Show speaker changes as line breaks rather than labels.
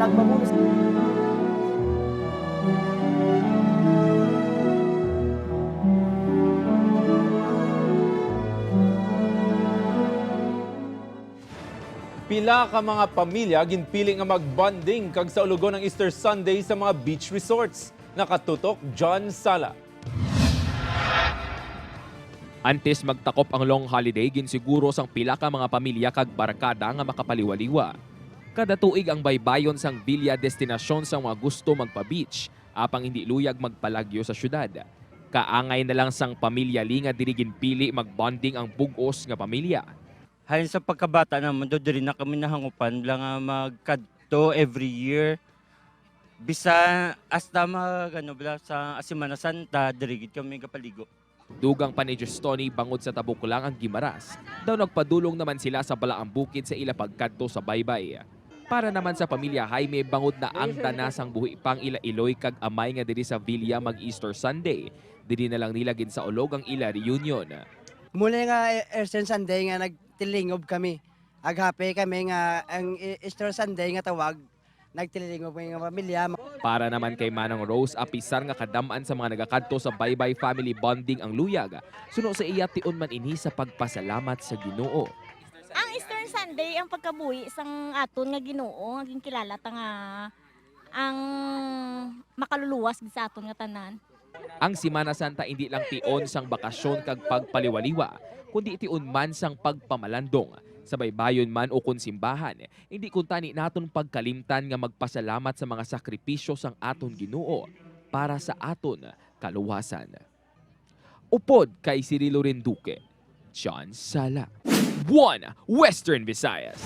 Kag mabulos.
Pila ka mga pamilya ginpili nga magbonding kag sa ulugon ng Easter Sunday sa mga beach resorts. Nakatutok John Sala.
Antes magtakop ang long holiday, ginsiguro sang pila ka mga pamilya kag barkada nga makapaliwaliwa. Kada tuig ang baybayon sang Villa destinasyon sang mga gusto magpa-beach, apang hindi luyag magpalagyo sa syudad. Kaangay na lang sang pamilya linga diri ginpili magbonding ang bug-os nga pamilya.
Halin sa pagkabata naman, do diri na kami nahangupan lang nga magkadto every year. Bisa hasta mag ano bala sa Semana Santa diri gid kami kapaligo.
Dugang pa ni Tony bangod sa tabok lang ang Gimaras. Daw nagpadulong naman sila sa Balaang Bukid sa ila pagkadto sa baybay. Para naman sa pamilya Jaime, bangod na ang tanasang buhi pang ila iloy kag amay nga diri sa Villa mag Easter Sunday. Diri na lang nila ginsaulog ang ila reunion.
Mula nga Easter Sunday nga nagtilingob kami. Aghape kami nga ang Easter Sunday nga tawag, nagtilingob kami nga pamilya.
Para naman kay Manang Rose, apisar nga kadaman sa mga nagakadto sa Baybay Family Bonding ang luyag. Suno sa iya tion man ini sa pagpasalamat sa Ginoo.
Ang Easter Sunday ang pagkabuhi sang aton nga Ginoo nga ginkilala ta nga ang makaluluwas gid sa aton nga tanan.
Ang Simana Santa hindi lang tion sang bakasyon kag pagpaliwaliwa, kundi tion man sang pagpamalandong. Sa baybayon man o kon simbahan, hindi kuntani naton pagkalimtan nga magpasalamat sa mga sakripisyo sang aton Ginoo para sa aton kaluwasan. Upod kay Cirilo Rinduque, John Sala. 1 Western Visayas.